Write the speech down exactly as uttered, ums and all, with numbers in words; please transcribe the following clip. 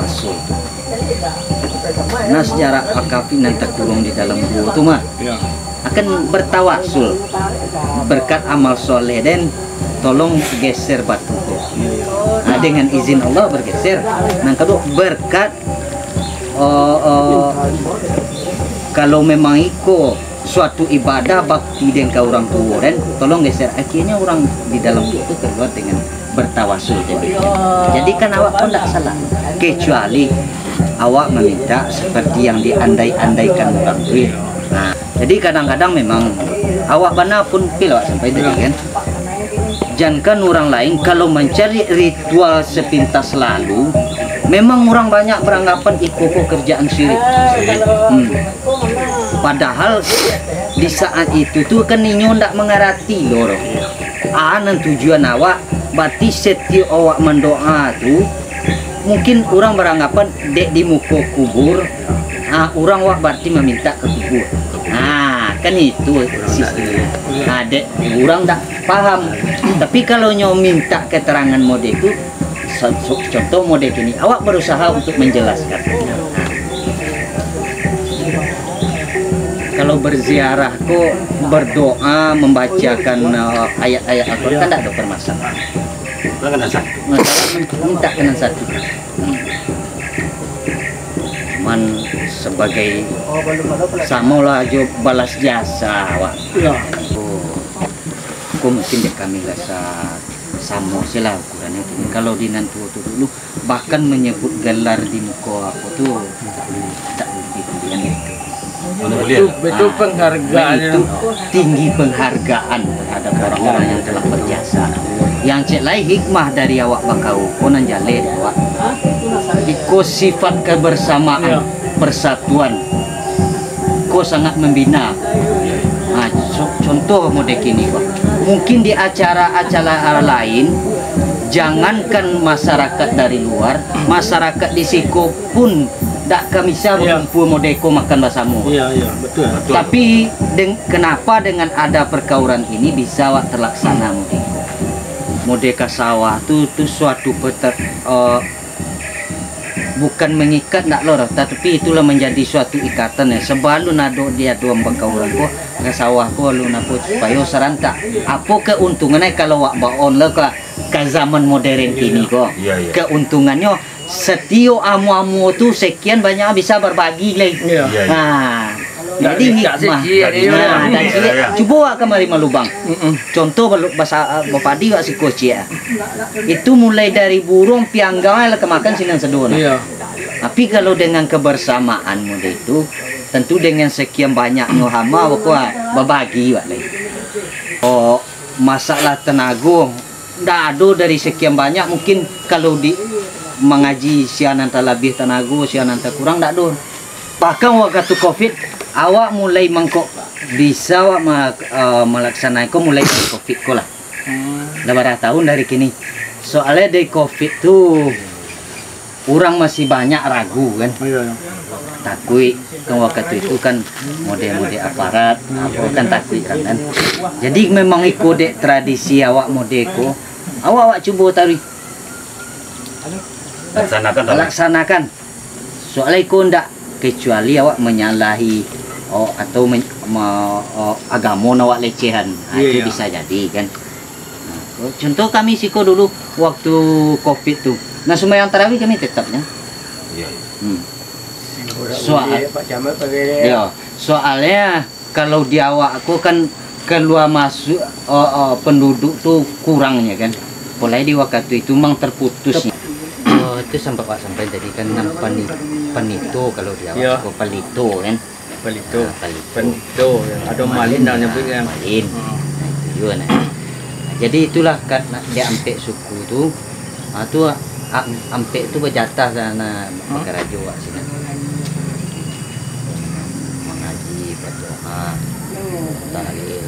Tawasul tu. Nah, sejarah akafik nan takurung di dalam guo tu mah, ya, akan bertawasul, berkat amal soleh den, tolong geser batu tu. Nah, dengan izin Allah bergeser. Nan kaduo, berkat, eh, eh, kalau memang iko suatu ibadah bakti den ka urang tuo den, tolong geser. Akhirnya urang di dalam guo tu keluar dengan bertawasul tadi. Jadi kan awak pun ndak salah, kecuali awak meminta seperti yang diandai-andaikan urang tu, ya. Nah, jadi kadang-kadang memang awak bana pun pil awak sampai tadi kan. Jankan urang lain kalau mancari ritual sepintas lalu, memang urang banyak beranggapan iko ko kerjaan syirik. Hmm. Padahal di saat itu tu kan inyo ndak mangarati lo. Ah, nan tujuan awak, berarti setiap awak mandoa tu, mungkin urang beranggapan dek di muko kubur, ah, urang awak berarti maminta ka kubur. Ah, kan itu sistemnya. Ah, dek urang ndak paham. Tapi kalau nyo minta keterangan model tu, so-, so-, contoh model kini, awak berusaha untuk menjelaskan. Kalau berziarah ko, berdoa, membacakan, eh, ayat-ayat Al-Quran, kan ndak ada permasalahan. Masalah minta ka nan satu. Cuman sebagai samolah jo balas jasa awak. Ya. Oh. Ko mungkin dek kami rasa samo se lah ukurannyo tu. Kalau di nan tuo tu dulu, bahkan menyebut gelar di muko apo tu, tak, tak boleh pilihan itu. Betul, betul. Nah, penghargaan nah, itu tinggi penghargaan terhadap orang-orang yang telah berjasa. Yang cek lai hikmah dari awak bakau, ko nan jaleh dek awak. Iko sifat kebersamaan, ya, persatuan. Ko sangat membina. Ha, co-, contoh model kini ko. Mungkin di acara-acara lain, jangankan masyarakat dari luar, masyarakat di siko pun dak ka bisa, iya, bakumpul model ko makan basamo. Iya, iya, betul. Betul. Tapi deng-, kenapa dengan ada perkauran ini bisa awak terlaksana model ko? Model ka sawah tu, tu suatu peter-, eh, bukan mengikat ndak lo, tatapi itulah menjadi suatu ikatan, ya. Sabalun ado di aduan bakauran ko, ka sawah ko, alun apo, supayo sarantak. Apo keuntungan, eh, kalau awak baon lo ka, ka zaman modern kini ko? Iya, iya. Keuntungannya, setiap amu-amu tu sekian banyak bisa berbagi lai. Iya. Iya, iya. Nah, jadi hikmah. Nah, dan ciek, cubo awak kamari malubang. Mm-mm. Contoh balu-, basa-, bapadi awak siko ciek. Itu mulai dari burung pianggang lah ka makan sinan sado nah. Iya. Tapi kalau dengan kebersamaan model itu, tentu dengan sekian banyaknyo hama, bako, babagi awak lai. Oh, masalah tenago, ndak ado dari sekian banyak, mungkin kalau di mangaji sia nan talabiah tanago, sia nan takurang, ndak ado. Bahkan wakatu covid, awak mulai mangko, bisa awak ma-, eh, malaksanakan mulai dari covid ko lah. Hmm. Lah bara tahun dari kini. Soalnya dari covid tu, urang masih banyak ragu kan. Iya, iya. Takuik kan wakatu itu kan model-model aparat, apa kan takuik urang kan. Jadi memang iko dek tradisi awak model ko, awak, awak cubo taruih. Laksanakan, taruih. Laksanakan. Soalnya iko ndak kecuali awak menyalahi, oh, atau men-, me-, oh, agamo nan awak lecehan. Ha, iya, itu iya. Bisa jadi kan. Nah, contoh kami siko dulu waktu covid tu. Nah, sumbayang tarawih kami tetapnya. Iya. Hmm. Soal-, iya, soalnya kalau di awak ko kan keluar masuk, oh, oh, penduduk tu kurangnya kan. Apolai di wakatu itu mang terputus. Oh, itu sampai awak sampai tadi kan nan pani-, panito kalau di awak ko palito kan. Palito. Ah, palito. Panito, ya. Ado malin, malin dah nyabuik kan. Malin. Hmm. Nah, itu juga nah. Jadi itulah kat nak di ampek suku tu. Ah, tu am-, ampek tu bajatah sana bakarajo wak sinan. Mangaji, badoa, tahlil.